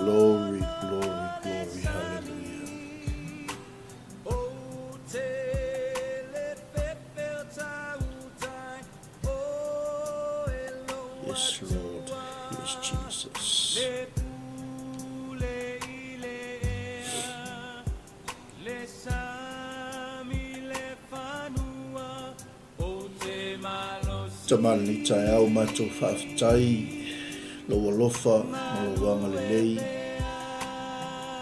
Glory, glory, glory, hallelujah. Christ Jesus. Tama lenei taeao matou faafetai lou alofa ma lou agalelei.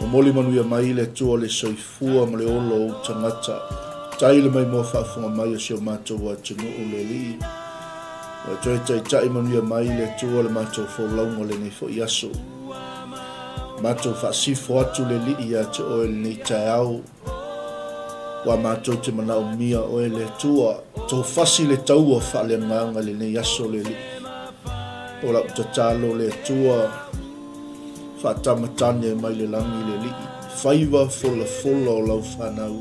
Momoli manuia mai le Atua le soifua ma le ola o ou tagata. Tai le maimoa faafofoga mai o si o matou atunuu le Alii. Ua toe taitai manuia mai le Atua le matou folauga lenei foi aso. Matou faasifo atu le Alii ia te oe lenei taeao. Ua matou te manaomia oe le Atua, tofasi le taua faaleagaga i lenei aso le Alii. O lau tatalo le Atua, faatamatane mai le lagi le Alii, faiva folafola o lau fanau.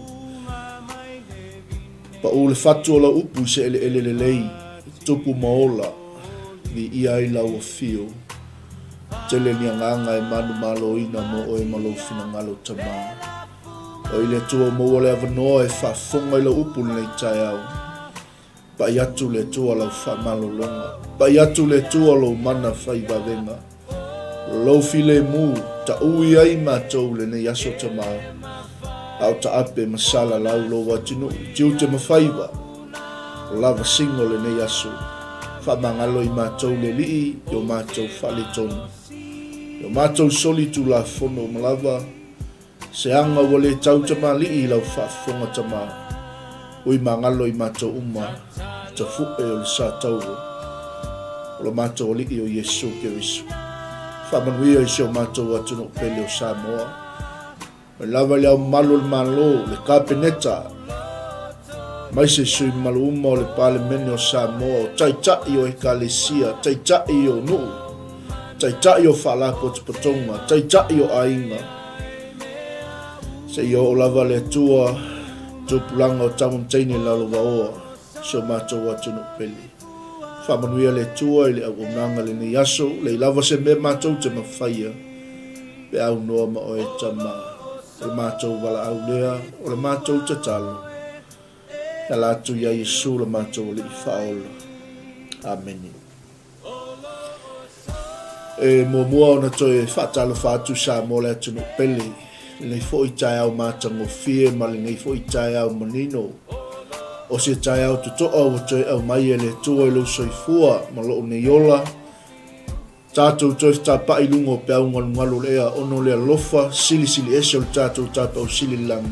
Pau le fatu o lau upu i se eleele lelei, tupu ma ola, viia ai lau afio. Tele ni agaga e manumaloina mo oe ma lou finagalo Tama. Oi le Atua ua maua le avanoa e faafofoga i lau upu lenei taeao. Pai atu le Atua lau faamalologa. Pai atu le Atua lou mana fai vavega. Lou filemu, taui ai matou lenei aso Tama. A o taape ma salalau lou atunuu, tiute ma faiva. O lavasiga o lenei aso, faamagalo i matou le Alii i o matou faaletonu, i o matou soli tulafono uma lava, se aga ua le tau tamalii i lau faafofoga Tama, ui magalo i matou uma i tafu'e o le sa taua o lo matou Alii o Iesu Keriso. Faamanuia i si o matou atunuu pele o Samoa. Mai lava i le Ao Mamalu o le Malo, le Kapeneta, aemaise sui mamalu uma o le Palemene o Samoa, o Taitai o Ekalesia, Taitai o nuu, Taitai o Faalapotopotoga, Taitai o aiga, seia oo lava le Atua i tupulaga o tama ma teine lalovaoa si o matou atunuu pele. Faamanuia le Atua i le auaunaga lenei aso, lei lava se mea matou te mafaia. Pe aunoa ma oe tama, o le matou valaau lea, o le matou tatalo, e ala atu iā Iesu lo matou Alii Faaola. Amene. E muamua ona toe faatalofa atu Samoa le atunuu pele, lenei foi taeao matagofie ma lenei foi taeao manino. O se taeao totoa ua toe aumai e le Atua i lou soifua ma lou nei ola, Tatou toe fetapa'i i luga o peau galugalu o le ea ona o le alofa silisili ese o le tatou Tapaau Sili i le Lagi,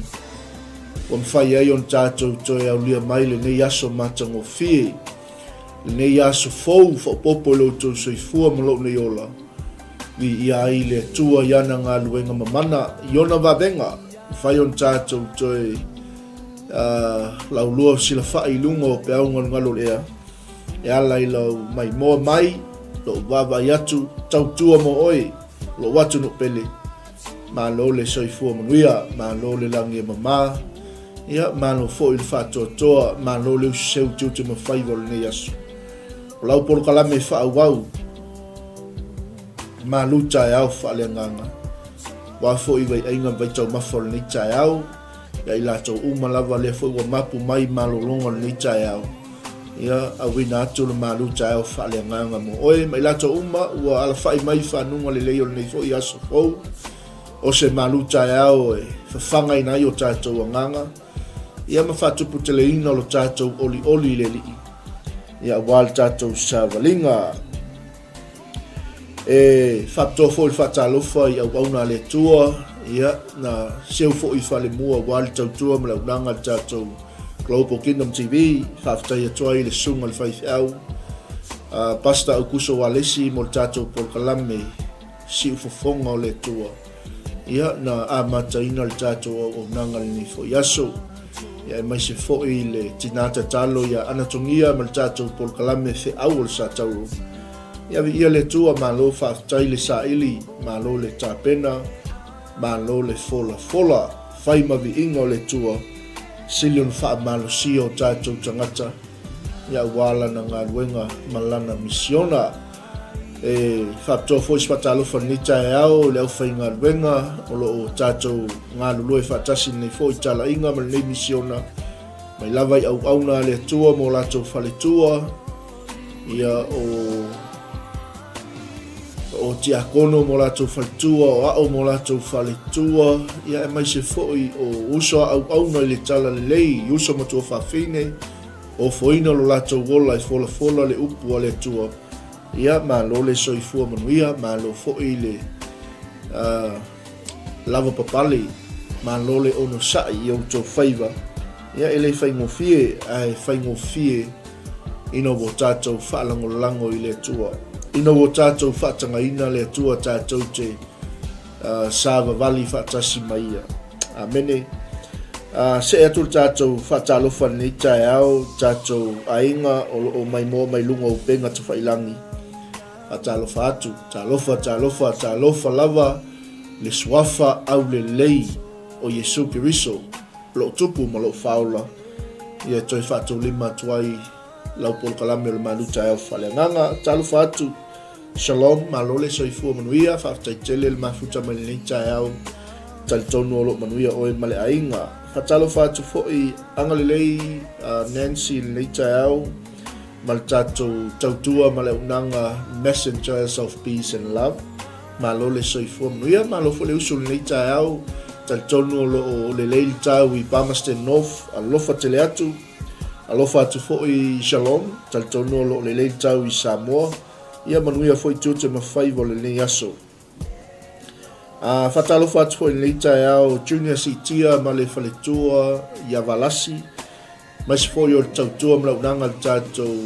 ua mafai ai ona tatou toe aulia mai lenei aso matagofie, lenei aso fou faaopoopo i lo outou soifua ma lou nei ola. Viia ai le Atua i ana galuega mamana, i ona vavega, mafai ona tatou toe uh, laulua silafa'i i luga o peau galugalu o le ea. E ala i lau maimoa mai, lou vaavaai atu, tautua mo oe, lou atunuu pele. Malo le soifua manuia, malo le lagi e mama, ia, malo foi le faatoatoa, malo le usiseu tiute ma faiva o lenei aso. O lau polokalame e faaauau, malu taeao faaleagaga, aua foi vaiaiga ma vaitaumafa o lenei taeao, ia i latou uma lava lea foi ua mapu mai malologa o lenei taeao, ia auina atu le malu taeao faaleagaga mo oe ma i latou uma ua alafai mai fanuga lelei o lenei foi aso fou, o se malu taeao e fafagaina ai o tatou agaga, ia ma faatuputeleina o lo tatou olioli i le Alii, ia aua le tatou savaliga. E faapitoa foi le faatalofa i auauna a le Atua, ia, na seu foi i falemua aua le tautua ma le auaunaga a le tatou Global Kingdom TV. Faafetai atu ai i le susuga i le faifeau, uh, Pastor Aukuso Walesi mo le tatou polokalame Siufofoga o le Atua. Ia, na amataina le tatou auaunaga lenei foi aso. Ia, aemaise foi le tinā tatalo ia Anatogia ma le tatou polokalame Feau o le Satauro. Ia, viia le Atua, malo faafetai le saili, malo le tapena, malo le folafola, fai ma viiga o le Atua, sili ona faamalosia o tatou tagata, ia aua lana galuega ma lana misiona. E faapitoa foi se faatalofa i lenei taeao i le aufaigaluega o lo o tatou galulue faatasi i lenei foi talaiga ma lenei misiona, mai lava i auauna a le Atua ma o latou faletua, ia o O tiakono mo latou faletua, o ao mo latou faletua, ia aemaise foi o uso a auauna i le talalelei, uso ma tuafafine, ofoina lo latou ola e folafola le upu a le Atua. Ia, malo le soifua manuia, malo foi le lavapapale, malo le onosai i outou faiva. Ia, e le faigofie, ae faigofie ina ua tatou faalagolago i le Atua. Ina ua tatou faatagaina le Atua tatou te savavali faatasi ma Ia. Amene. See atu le tatou faatalofa i lenei taeao, tatou aiga o lo o maimoa mai luga o upega tafailangi. Faatalofa atu, talofa, talofa, talofa lava le suafa aulelei o Iesu Keriso, lou tupu ma lou faaola, ia e toe faataulima atu ai lau polokalame o le Malu Taeao Faaleagaga. Talofa atu, Shalom, malo le soifua manuia, faafetai tele le mafuta mai lenei taeao, talitonu o lo o manuia oe ma le aiga. Faatalofa atu foi, agalelei Nancy i lenei taeao ma le tatou tautua ma le auaunaga Messengers of Peace and Love. Malo le soifua manuia, malo foi le usu i lenei taeao, talitonu o lo o lelei le tau i Palmerston North, alofa tele atu. Alofa atu foi Shalom, talitonu o lo o lelei le tau i Samoa, ia manuia foi tiute ma faiva o lenei aso. A faatalofa atu foi i lenei taeao Junior Siitia ma le faletua ia Valasi, aemaise foi o le tautua ma le auaunaga i le tatou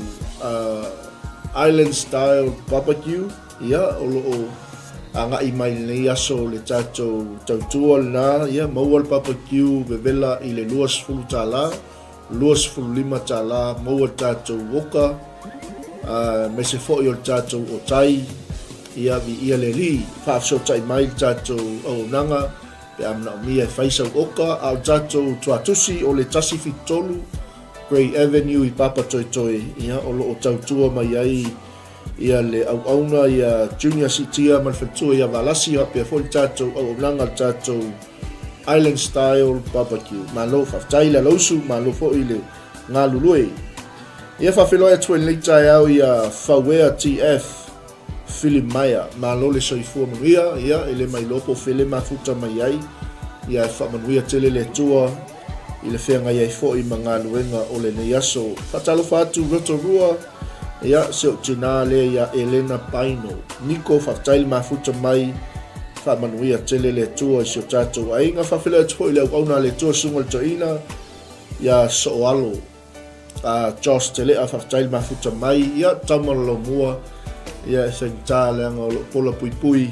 Island Style Barbecue, ia o lo o agai mai i lenei aso le tatou tautua lena, ia maua le barbecue vevela i le $20, $25, maua le tatou oka, aemaise foi o le tatou otai, ia viia le Alii, faafesootai mai le tatou auaunaga pe a manaomia e fai sau oka, a o le tatou tuatusi o le 173 Grey Avenue i Papatoetoe, ia o lo o tautua mai ai ia le auauna ia Junior Siitia ma le faletua ia Valasi faapea foi le tatou auaunaga le tatou Island Style Barbecue. Malo faafetai le alausu, malo foi le galulue. Ia faafeiloai atu foi i lenei taeao ia Fauea TF Filimaea. Malo le soifua manuia, ia e le mailoa po o fea le mafuta mai ai, ia e faamanuia tele le Atua i le feagai ai foi ma galuega o lenei aso. Faatalofa atu Rotorua, ia si ou tinā lea ia Elena Paino. Niko, faafetai le mafuta mai, faamanuia tele le Atua i si o tatou aiga. Faafeiloai atu foi i le auauna a le Atua Susuga i le Toeaina ia Sooalo. A Josh Telea, faafetai le mafuta mai, ia tama o le Laumua, ia e faigata leaga o lo o pola puipui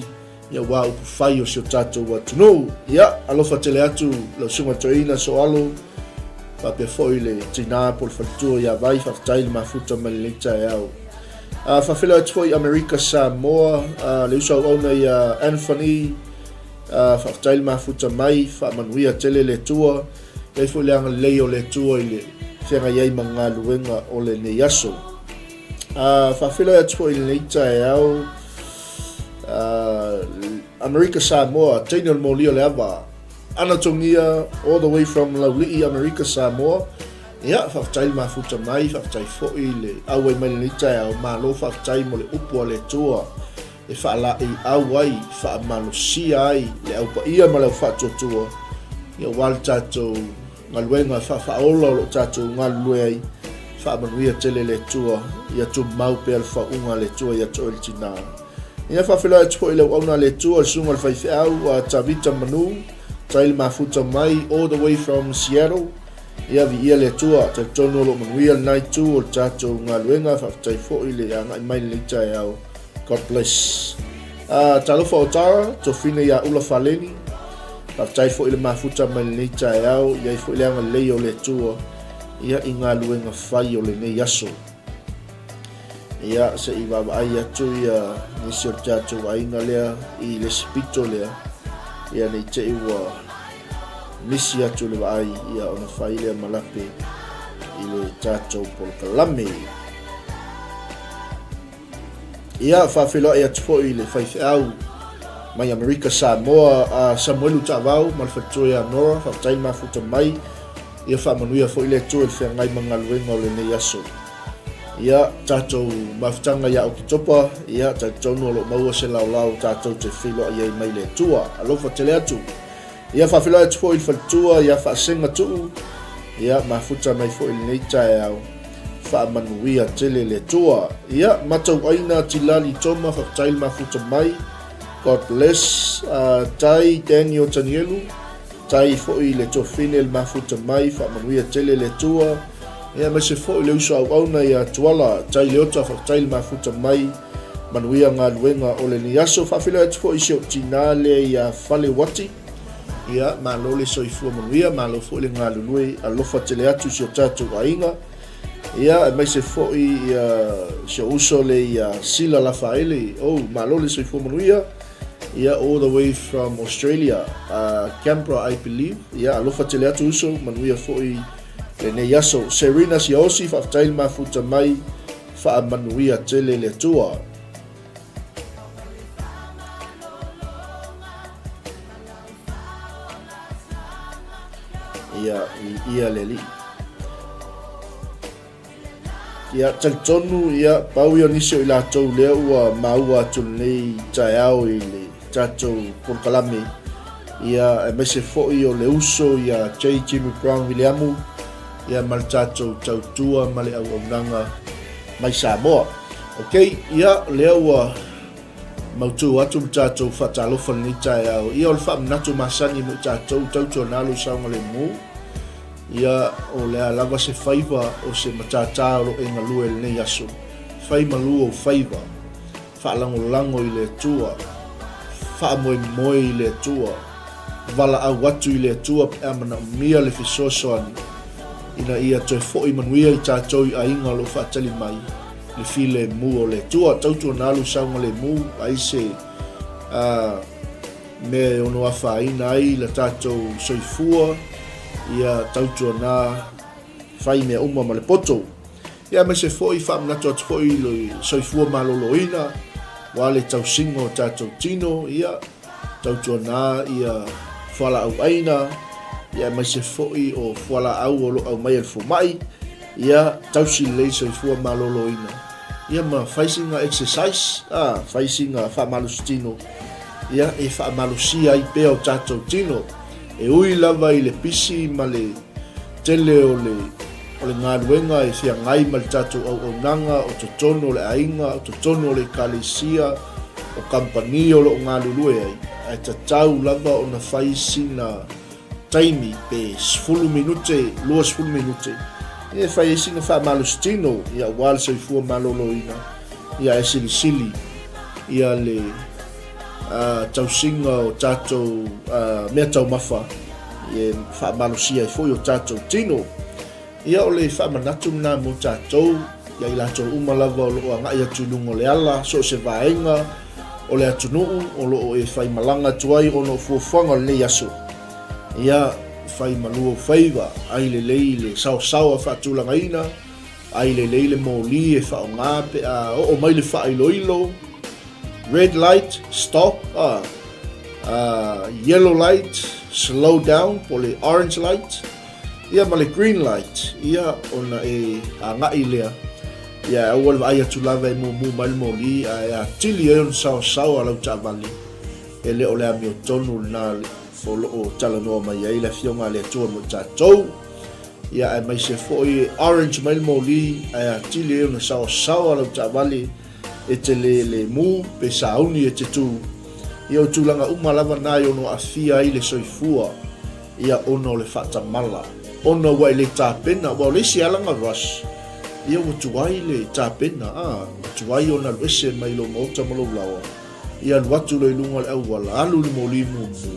ia aua upu fai o si o tatou atunuu. Ia, alofa tele atu lau susuga Toeaina Soalo, faapea foi le tina po o le faletua ia Vai, faafetai le mafuta mai lenei taeao. A faafeiloai atu foi Amerika Samoa, a, le uso auauna ia Anthony, a, faafetai le mafuta mai, faamanuia tele le Atua. I ai foi le agalelei o le Atua i le feagai ai ma galuega o lenei aso. A, faafeiloai atu foi i lenei taeao, Amerika Samoa, teine o le moli o le ava, Ana Togia, all the way from Laulii, Amerika Samoa. Ia, faafetai le mafuta mai, faafetai foi le auai mai lenei taeao, malo faafetai mo le upu a le Atua e faalaeiau ai, faamalosia ai le au paia ma le au faatuatua, ia aua le tatou galuega faafaaola o lo o tatou galulue ai, faamanuia tele le Atua, ia tumau pea le faauuga a le Atua ia te oe le tina. Ia faafeiloai atu foi i le auauna a le Atua, le susuga i le faifeau a Tavita Manu, tai le mafuta mai all the way from Seattle. Ia viia le Atua, talitonu o lo o manuia lena itu o le tatou galuega, faafetai foi le agai mai lenei taeao. God bless. Talofa o Tara, tofina ia Ula Faleni. Faafetai foi le mafuta mai lenei taeao, i ai foi le agalelei o le Atua ia i galuega fai o lenei aso. Ia, se i vaavaai atu ia nisi o le tatou aiga lea i le isi pito lea, ia nei te i ua misi atu le vaai ia ona fai lea ma lape i le tatou polokalame. Ia, faafeiloai atu foi i le faifeau mai Amerika Samoa a Samuelu Taavao ma le faletua ia Nora, faafetai le mafuta mai. Ia faamanuia foi le Atua i le feagai ma galuega o lenei aso. Ia, tatou mafutaga ia Oketopa, ia, talitonu o lo o maua se laolao tatou te feiloai ai mai le Atua. Alofa tele atu. Ia, faafeiloai atu foi i le faletua ia Faasega Tuu, ia, mafuta mai foi i lenei taeao. Faamanuia tele le Atua. Ia, Matauaina Tilali Toma, faafetai le mafuta mai. God bless. Tai Daniel Tanielu, Tai foi i le Tofine le mafuta mai, faamanuia tele le Atua. Ia, aemaise foi le uso auauna ia Tuala, Tai Leota, faafetai le mafuta mai, manuia galuega o lenei aso. Faafeiloai atu foi i si ou tinā lea ia Fale Uati. Ia, malo le soifua manuia, malo foi le galulue, alofa tele atu i si o tatou aiga. Ia, aemaise foi ia si ou uso lea ia Sila Lafaele. Oh, malo le soifua manuia. Ia, all the way from Australia, Canberra I believe. Ia, alofa tele atu uso, manuia foi lenei aso. Serena Siaosi, faafetai le mafuta mai, faamanuia tele le Atua. Ia, i ia le Alii. Ia, talitonu, ia, pau ia o nisi o i latou lea ua maua atu lenei taeao i le tatou polokalame, ia, aemaise foi o le uso ia J. Jimmy Brown Viliamu, ia, ma le tatou tautua ma le auaunaga mai Samoa. Ok, ia, lea ua mautu atu le tatou faatalofa lenei taeao. Ia, o le faamanatu masani mo i tatou, tautuana lo saogalemu. Ia, o le a lava se faiva o se matātā o lo o e galue i lenei aso, fai malū ou faiva, faalagolago i le Atua, faamoemoe i le Atua, valaau atu i le Atua pe a manaomia le fesoasoani ina ia toe foʻi manuia i tatou i aiga o lo o faatali mai le filemu o le Atua. Tautuana alu saogalemu ai se a mea e ono afaina ai la tatou soifua, ia tautuana fai mea uma ma le poto. Ia aemaise foi faamanatu atu foi i le soifua maloloina, aua le tausiga o tatou tino, ia tautuana ia fualaau aina, ia aemaise foi o fualaau o lo o aumaia e le fomai, ia tausi lelei soifua maloloina, ia ma fai sina exercise, a, fai sina faamalositino, ia e faamalosia ai pea o tatou tino. E ui lava i le pisi ma le tele o le o le galuega e feagai ma le tatou auaunaga o totonu o le aiga, o totonu o le ekalesia, o kamupani o lo o galulue ai, ae tatau lava ona fai sina taimi pe 10 minute, 20 minute, e fai ai sina faamalositino ia aua le soifua maloloina, ia ae silisili ia le tausiga o tatou mea taumafa e faamalosia ai foi o tatou tino. Ia o le faamanatu lena mo tatou, ia i latou uma lava o lo o agai atu i luga o le ala, so o se vaega o le atunuu o lo o e faimalaga atu ai ona o fuafuaga o lenei aso. Ia, fai malu ou faiva, ai lelei le saosaoa faatulagaina, ai lelei le moli e faaaoga pe a oo mai le faailoilo, red light, stop, yellow light, slow down, po o le orange light, Ia ma le green light, ia ona e agai lea, ia aua le vaai atu lava e mumu mai le moli ae atili ai ona saosaoa lau taavale, e le o le amiotonu lena o lo o talanoa mai ai le Afioga a le Atua mo i tatou. Ia aemaise foi e orange mai le moli ae atili ai ona saosaoa lau taavale e te le lemu pe sauni e te tu. Ia o tulaga uma lava na e ono aafia ai le soifua. Ia ona o le faatamala, ona ua e le tapena, aua o le isi ala na rush, ia ua tuai le tapena, a, ua tuai ona alu ese mai lou maota ma lou laoa, ia alu atu loa i luga o le auala, alu i le moli mumu,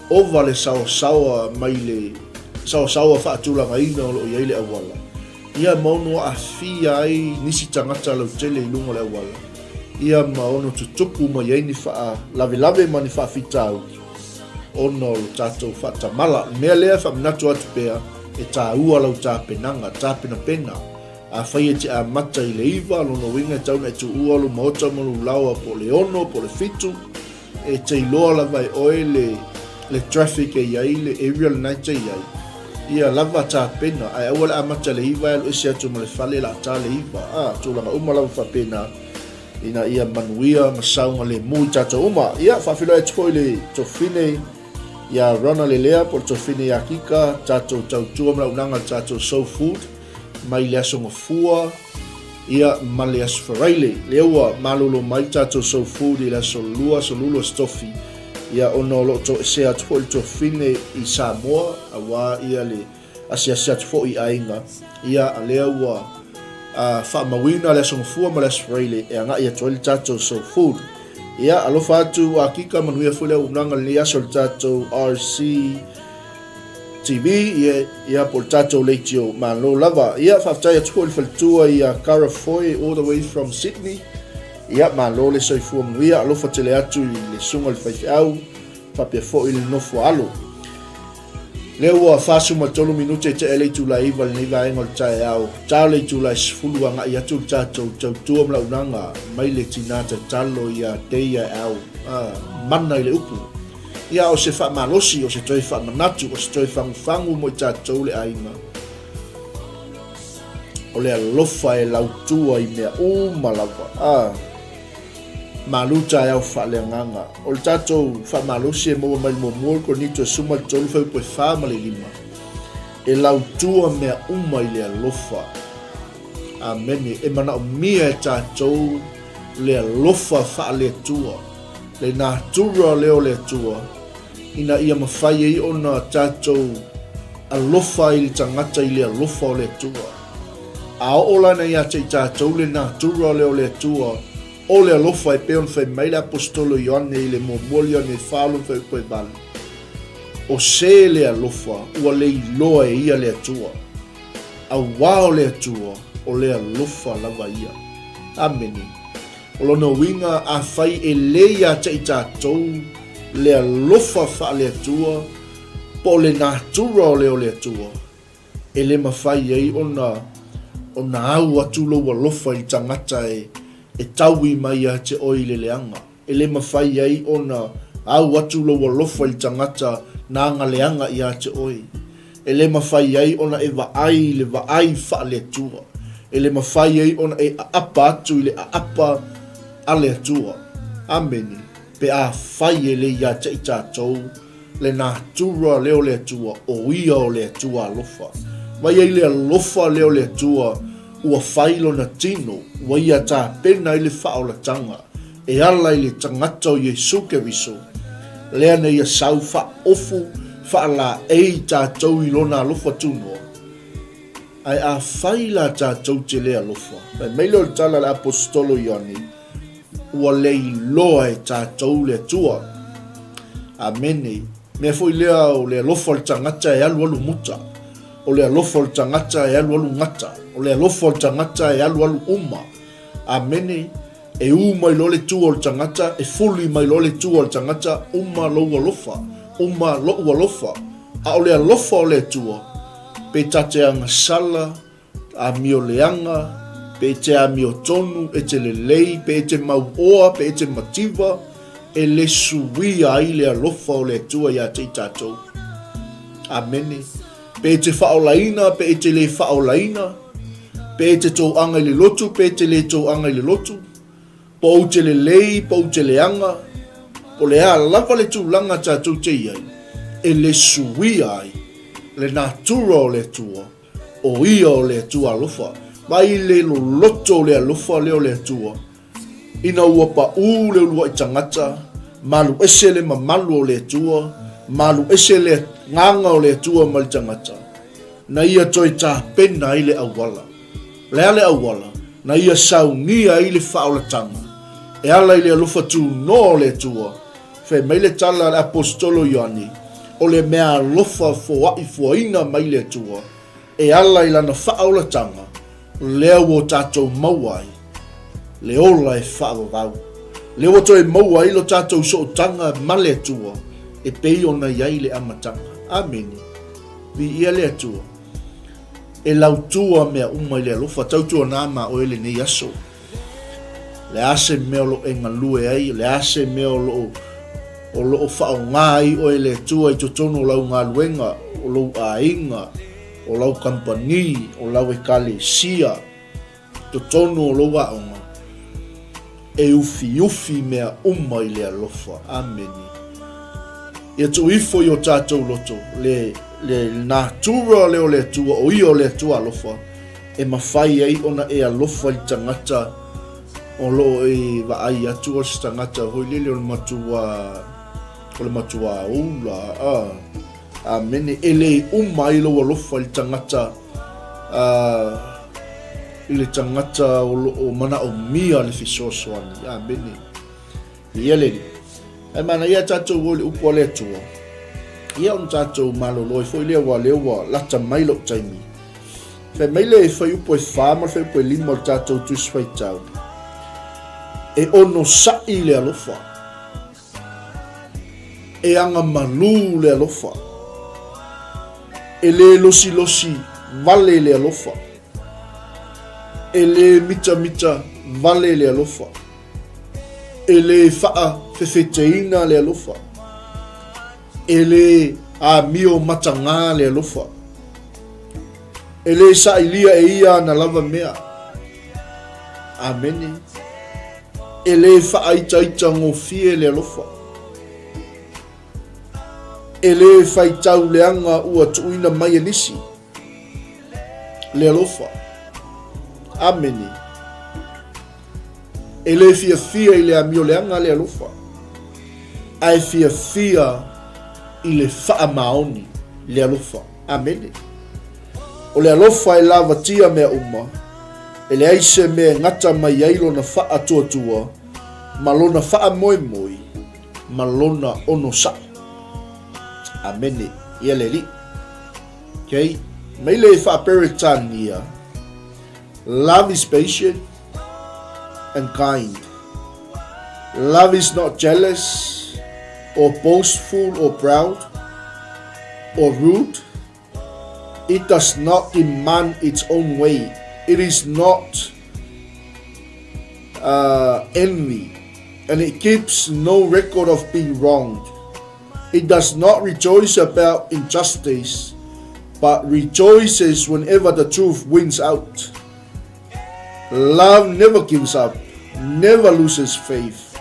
ova le saosaoa mai le saosaoa faatulagaina o lo o i ai le auala, ia ma ono aafia ai nisi tagata lautele i luga o le auala, ia ma ono tutupu mai ai ni faalavelave ma ni faafitauli. ona o lo tatou faatamala. O le mea lea e faamanatu atu pea, e tāua lau tapenaga, tapenapena. Afai e te amata i le 9, lona uiga e tatau ona e tuua lou maota ma lou laoa po o le 6 po o le 7, e te iloa lava e oe le, le traffic e i ai, le area lena e te i ai. Ia lava tapena, ae aua le amata i le 9 e alu ese atu ma le fale la ta le 9. A, tulaga uma lava faapena ina ia manuia ma saogalemu i tatou uma. Ia, faafeiloai atu foi i le Tofine ia Rona Lelea po o le Tofine ia Kika, tatou tautua ma launaga le tatou Soul Food mai le Aso Gafua ia ma le Aso Faraile. Lea ua malolo mai le tatou Soul Food i le Aso Lua, Aso Lulu, Aso Tofi, ia ona o lo o toesea atu foi le Tofine i Samoa aua ia le asiasi atu foi i aiga, ia a lea ua faamauina le Aso Gafua ma le Aso Faraile e agai atu ai le tatou Soul Food. Ia, alofa atu Akika, manuia foi le auaunaga i lenei aso i le tatou RC TV, ia, ia po o le tatou leitio malo lava. Ia, faafetai atu foi i le faletua ia Cara Foy all the way from Sydney. Ia, malo le soifua manuia, alofa tele atu i le susuga i le faifeau, faapea foi le nofo a alo. Lea ua 43 minute tea le itula e 9 lenei vaega o le taeao. Ta le itula e 10 agai atu le tatou tautua ma launaga mai le tina tatalo ia Teia Au a mana i le upu. Ia o se faamalosi, o se toe faamanatu, o se toe fagufagu mo i tatou le aiga. O le alofa e lautua i mea uma lava. A. Malu taeao faaleagaga. O le tatou faamalosi e maua mai le muamua o le Korinito e 13 fuaiupu e 4 ma le 5, e lautua mea uma i le alofa. Amene. E manaomia e tatou le alofa faale-Atua, le natura lea o le Atua, ina ia mafai ai ona tatou alofa i le tagata i le alofa o le Atua. A oo lana ia te i tatou le natura lea o le Atua, o le alofa e pei ona fai mai le Aposetolo Ioane i le muamua o Ioane e 4 lona fuaiupu e 8, O se le alofa ua le iloa e ia le Atua, auā o le Atua o le alofa lava ia. Amene. O lona uiga, afai e le ia te i tatou le alofa faale-Atua, po o le natura o le o le Atua, e le mafai ai ona ona au atu lou alofa i le tagata e e taui mai ia te oe i le leaga. E le mafai ai ona au atu lou alofa i le tagata nāna leaga ia te oe. E le mafai ai ona e vaai i le vaai faale-Atua. E le mafai ai ona e aapa atu i le aapa a le Atua. Amene. Pe afai e le ia te i tatou le natura lea o le Atua, o Ia o le Atua alofa. Mai ai le alofa lea o le Atua ua fai Lona tino, ua Ia tapena ai le faaolataga e ala i le tagata o Iesu Keriso, lea na Ia sau faaofu faalaei tatou i Lona alofa tunoa. Ae afai la tatou te le alofa, fai mai lea o le tala a le Aposetolo Ioane, ua le iloa e tatou le Atua. Amene. Mea foi lea o le alofa o le tagata e alualu muta, o le alofa o le tagata e alualu gata, o le alofa o le tagata e alualu uma. Amene. E ū mai loa le tua o le tagata, e fuli mai loa le tua o le tagata, uma lou alofa, uma loʻu alofa. A o le alofa o le Atua, pe ta te agasala, amio leaga, pe e te amiotonu, e te lelei, pe e te mauoa, pe e te mativa, e le suia ai le alofa o le Atua iā te i tatou. Amene. Pe e te faaolaina, pe e te le faaolaina, pe e te toaga i le lotu, pe e te le toaga i le lotu, po ou te lelei, po ou te leaga, po o le a lava le tulaga tatou te i ai, e le suia ai le natura o le Atua, o Ia o le Atua alofa. Mai le loloto o le alofa lea o le Atua, ina ua paʻū le uluai tagata, malu ese le mamalu o le Atua, malu ese le agaga o le Atua mai le tagata, na ia toe tapena ai le auala. O le a le auala? Na ia saunia ai le faaolataga, e ala i le alofa tunoa o le Atua. Fai mai le tala a le Aposetolo Ioane, O le mea alofa foai fuaina mai le Atua, e ala i lana faaolataga, lea ua o tatou maua ai le ola e faavavau, lea ua toe maua ai lo tatou sootaga ma le Atua e pei ona i ai le amataga. Amene. Viia le Atua. E lautua mea uma i le alofa. Tautuana ma oe lenei aso. Le a se mea o lo o e galue ai, le a se mea o lo o O lo o faaaoga ai oe e le Atua i totonu o lau galuega, o lou aiga, o lau kamupani, o lau ekalesia, totonu o lou aoga, e ufiufi mea uma i le alofa. Amene. Ia tuu ifo i o tatou loto le, le natura lea o le Atua, o ia o le Atua alofa, e mafai ai ona e alofa i le tagata o lo o e vaai atu o se tagata foi lele o le matua, o le matua ula, a. Amene. E le uma ai lou alofa i le tagata, a, i le tagata o lo o manaomia le fesoasoani. Amene. Ia le Alii. Ae manaia tatou o i le upu a le Atua. Ia ona tatou malolo ai foi lea aua o lea ua lata mai lou taimi. Fai mai le fuaiupu e 4 ma le fuaiupu e 5 o le tatou Tusi Faitau. E onosai le alofa. E agamalu le alofa. E le losilosi vale le alofa. E le mitamita vale le alofa. E le faafefeteina le alofa. E le amio matagā le alofa. E le sailia e ia ana lava mea. Amene. E le faaitaita gofie le alofa. E le faitau leaga ua tuuina mai e nisi le alofa. Amene. E le fiafia i le amio leaga le alofa, ae fiafia i le faamaoni le alofa. Amene. O le alofa e lavatia mea uma, e leai se mea e gata mai ai lona faatuatua ma lona faamoemoe ma lona onosai. Amene. Ia le Alii. Okay. Mai le Faa-Peretania, Love is patient and kind. Love is not jealous or boastful or proud or rude. It does not demand its own way. It is not uh, envy, and it keeps no record of being wronged. It does not rejoice about injustice, but rejoices whenever the truth wins out. Love never gives up, never loses faith,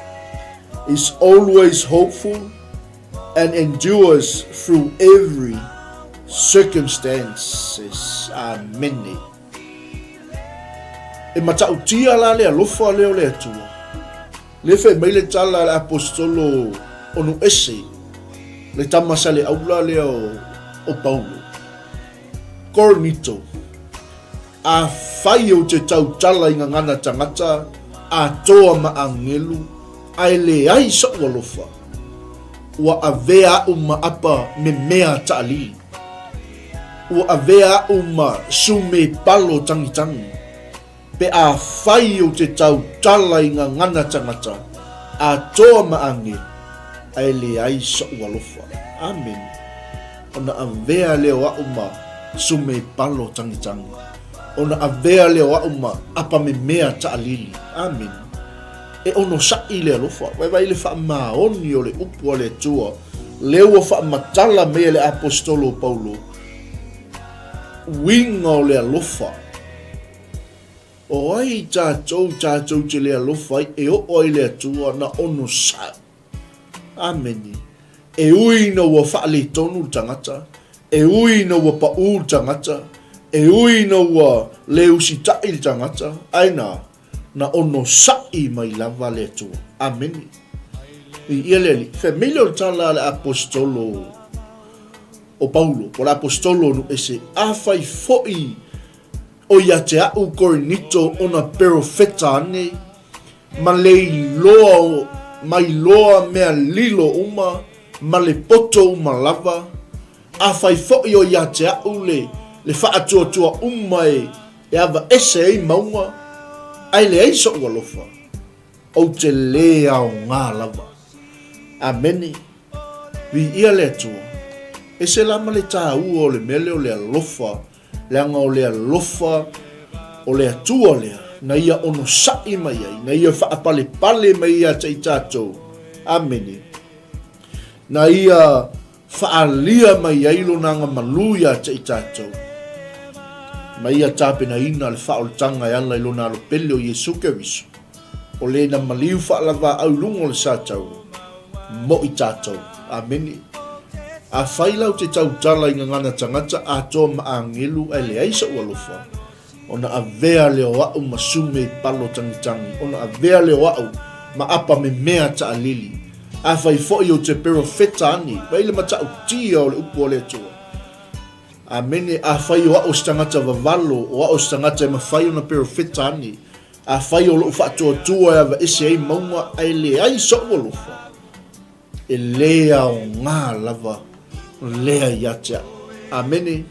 is always hopeful, and endures through every circumstances. Amene. E matautia la le alofa lea o le Atua. Le fai mai le tala a le Aposetolo o Nuese, le tama saleaula lea o Paulo, Korinito, Afai ou te tautala i gagana tagata, atoa ma agelu, ae leai soʻu alofa, ua avea aʻu ma apa memea taʻalili. Ua avea aʻu ma sume palo tagitagi. Pe afai ou te tautala i gagana tagata, atoa ma agelu, ae leai soʻu alofa. Amene. Ona avea lea o aʻu ma sume palo tagitagi. Ona avea lea o aʻu ma apa memea taʻalili. Amene. E onosaʻi le alofa. Vaivai le faamaoni o le upu a le Atua, lea ua faamatala mai e le Aposetolo o Paulo, uiga o le alofa. O ai tatou, tatou te le alofa ai, e oo ai le Atua na onosai. Amene. E ui ina ua faaletonu le tagata, e ui ina ua paʻū le tagata, e ui ina ua le usitaʻi le tagata, ae na, na onosai mai lava le Atua. Amene. Viia le Alii. Fai mai lea o le tala a le Aposetolo o Paulo, po o le Aposetolo o Nuese, Afai foi o ia te aʻu Korinito ona perofeta ane, ma le iloa ma iloa mea lilo uma, ma le poto uma lava, afai foi o ia te aʻu le le faatuatua uma e e avaese ai mauga, ae leai soʻu alofa, ou te lē aogā lava. Amene. Viia le Atua. Ese la ma le tāua o le mea lea o le alofa, leaga o le alofa o le Atua lea, na ia onosai mai ai, na ia faapalepale mai ia te i tatou. Amene. Na Ia faaalia mai ai Lona agamalu ia te i tatou, ma Ia tapenaina le faaolataga e ala i Lona Alo Pele o Iesu Keriso, o le na maliu faalavaau i luga o le sa taua, mo i tatou. Amene. Afai lau te tautala i gagana tagata atoa ma agelu ae leai soʻu alofa, Ona avea lea o a'u ma sume i palo tagitagi, ona avea lea o a'u ma apa memea ta'alili. Afai fo'i ou te perofeta ani, mai le mata'utia o le upu a le Atua. Amene, afai o a'u o se tagata vavalo, o a'u o se tagata e mafai ona perofeta ani, afai o lo'u fa'atuatua e ava'ese ai mauga ae leai so'u alofa, E lē aogā lava lea ia te au. Amene.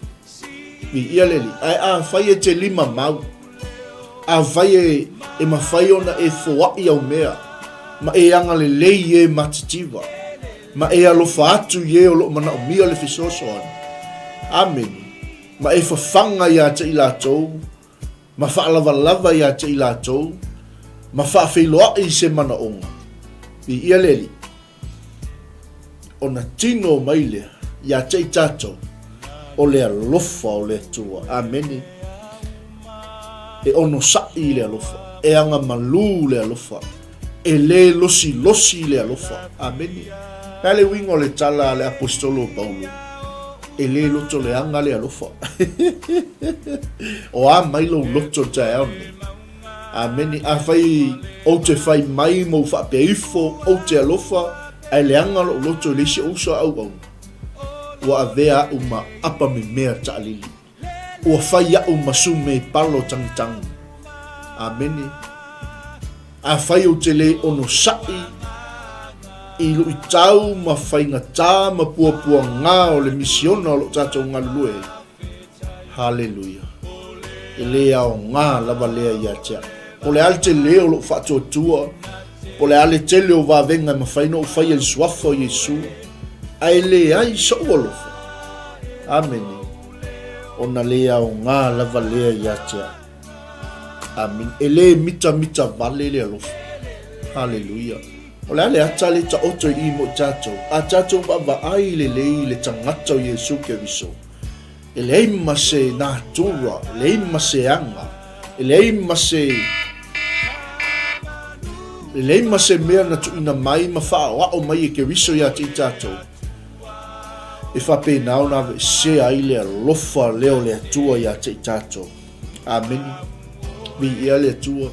Viia le Alii. Ae afai e te lima mau, afai e, e mafai ona e foaʻi au mea, ma e agalelei i e matitiva, ma e alofa atu i e o lo o manaomia le fesoasoani. Amene. Ma e fafaga iā te i latou, ma faalavalava iā te i latou, ma faafeiloaʻi i se manaoga. Viia le Alii. Ona tino mai lea iā te i tatou, o le alofa o le Atua. Amene. E onosaʻi le alofa, e agamalū le alofa, e lē losilosi le alofa. Amene. Le a le uiga o le tala a le Aposetolo o Paulo? E lē loto leaga le alofa. O a mai lou loto i le taeao lenei? Amene. Afai ou te fai mai ma ou faapea ifo, ou te alofa, ae leaga lou loto i le isi ou uso a auauna, ua avea aʻu ma apa memea taʻalili. Ua fai aʻu ma sume palo tagitagi. Amene. Afai ou te lē onosaʻi i luʻitau ma faigatā ma puapuagā o le misiona o lo tatou galulue ai, Haleluia. E lē aogā lava lea ia te au. Po o le a le telē o loʻu faatuatua, po o le a le tele o vavega e mafai ona ou faia i le suafa o Iesu, ae leai soʻu alofa. Amene. Ona lē aogā lava lea ia te au. Amene. E lē mitamita vale le alofa. Haleluia. O le a le ata le taoto i i mo i tatou, a tatou vaavaai lelei i le tagata o Iesu Keriso, E leai ma se natura, e leai ma se aga, e leai ma se e leai ma se mea na tuuina mai ma faaoao mai e Keriso iā te i tatou, e faapena ona aveesea ai le alofa lea o le Atua iā te i tatou. Amene. Viia le Atua.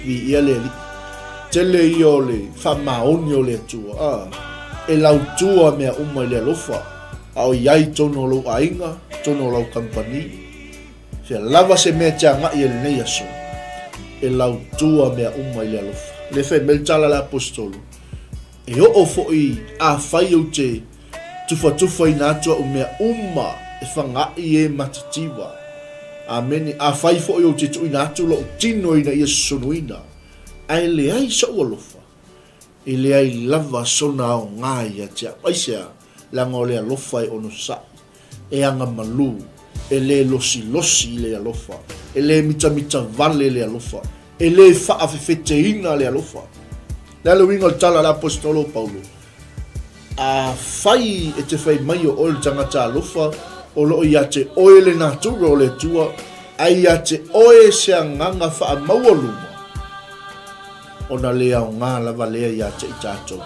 Viia le Alii. Tele ia o le faamaoni o le Atua. A, e lautua mea uma i le alofa, a o i ai tonu o lou aiga, tonu o lau kamupani. Fea lava se mea e te agai ai lenei aso, e lautua mea uma i le alofa. Le fai mai le tala a le Aposetolo, E oo foi afai ou te tufatufaina atu a'u mea uma e fagaʻi e matitiva. Amene. Afai foi ou te tuuina atu loʻu tino ina ia sosonuina, ae leai soʻu alofa, e leai lava sona aogā ia te a'u. Aisea? Leaga o le alofa e onosaʻi, e agamalu, e lē losilosi i le alofa, e lē mitamita vale le alofa, e lē faafefeteina le alofa. Le a le uiga o le tala a le Aposetolo o Paulo? Afai e te fai mai o oe le tagata alofa, o lo o ia te oe le natura o le Atua, ae ia te oe se agaga faamaualuma, ona le aogā lava lea ia te i tatou.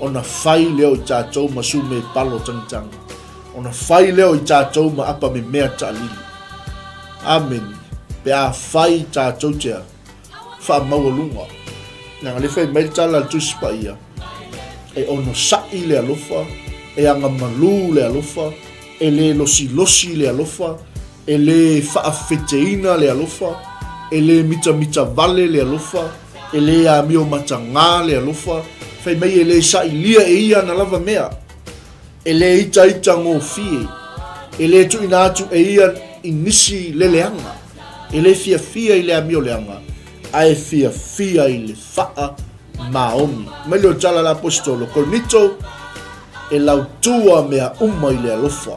Ona fai lea o i tatou ma sume palo tagitaga. Ona fai lea o i tatou ma apa memea taalili. Amene. Pe afai tatou te a, faamaualuga. Leaga lea fai mai le tala a le Tusi Paia, e onosaʻi le alofa, e agamalū le alofa, e lē losilosi le alofa, e lē faafeteina le alofa, e lē mitamita vale le alofa, e lē amio matagā le alofa, fai mai e lē sailia e ia ana lava mea, e lē itaita gofie, e lē tuuina atu e ia i nisi leleaga, e lē fiafia i le amio leaga, ae fiafia i le faa maoni. Mai lea o le tala a le Aposetolo, Korinito, e lautua mea uma i le alofa,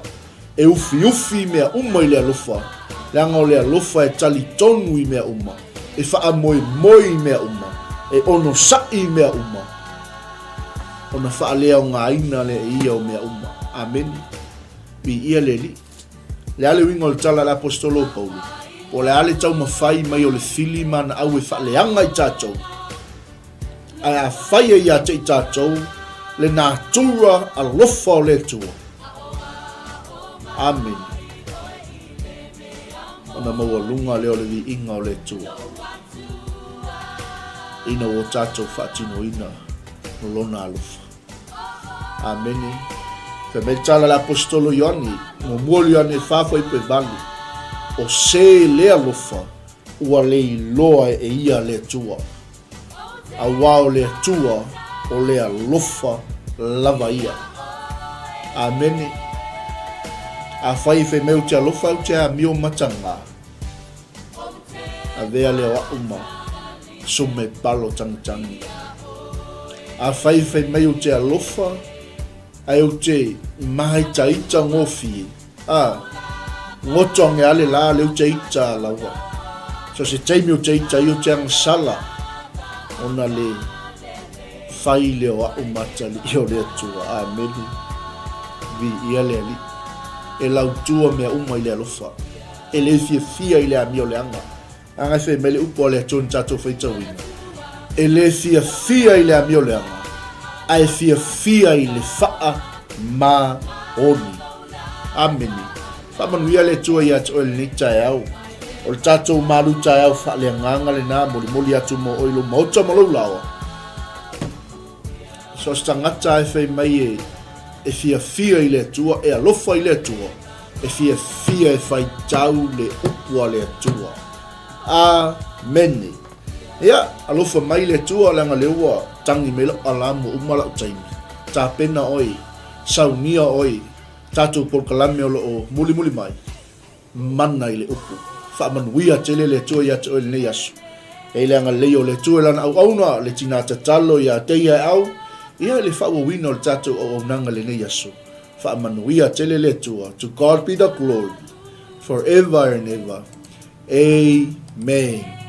e ufiufi mea uma i le alofa, leaga o le alofa e talitonu i mea uma, e faamoemoe i mea uma, e onosaʻi i mea uma. ona faaleaogaina lea e ia o mea uma. Amene. Viia le Alii. Le a le uiga o le tala a le Aposetolo o Paulo? Po o le a le taumafai mai o le fili ma ana au e faaleaga i tatou, ae afai e ia te i tatou le natura alofa o le Atua. Amene. Ona maualuga lea o le viiga o le Atua ina ua tatou faatinoina Lona alofa. Amene. Fai mai le tala a le Aposetolo Ioane, muamua o Ioane e 4 fuaiupu e 8, O se le alofa, ua le iloa e ia le Atua, auā o le Atua o le alofa lava ia. Amene. Afai e fai mai ou te alofa, ou te amio matagā. Avea lea o a'u ma sume palo tagitagi. Afai e fai mai ou te alofa, ae ou te māitaita gofie, a, goto age ale la le ou te ita lava. So se taimi ou te ita ai ou te agasala, ona le fai lea o a'u matalii o le Atua. Amene. Viia le Alii. E lautua mea uma i le alofa. E le fiafia i le amio leaga. Leaga e fai mai le upu a le Atua na tatou faitauina, E le fiafia i le amio leaga, ae fiafia i le faamaoni. Amene. Faamanuia le Atua ia te oe i lenei taeao. O le tatou malu taeao faaleagaga lena, molimoli atu mo oe i lou maota ma lou laoa. So se tagata e fai mai e fiafia i le Atua, e alofa i le Atua, e fiafia e faitau le upu a le Atua. Amene. Ia, alofa mai le Atua, leaga lea ua tagi mai lau alamu ua uma lau taimi. Tapena oe, saunia oe, tatou polokalame o lo o mulimuli mai. Mana i le upu. Faamanuia tele le Atua ia te oe i lenei aso. E i le agalelei o le Atua i lana auauna, le tina tatalo ia te ia e au, ia i le faaauauina o le tatou auaunaga i lenei aso. Faamanuia tele le Atua. To God be the glory, forever and ever. Amen.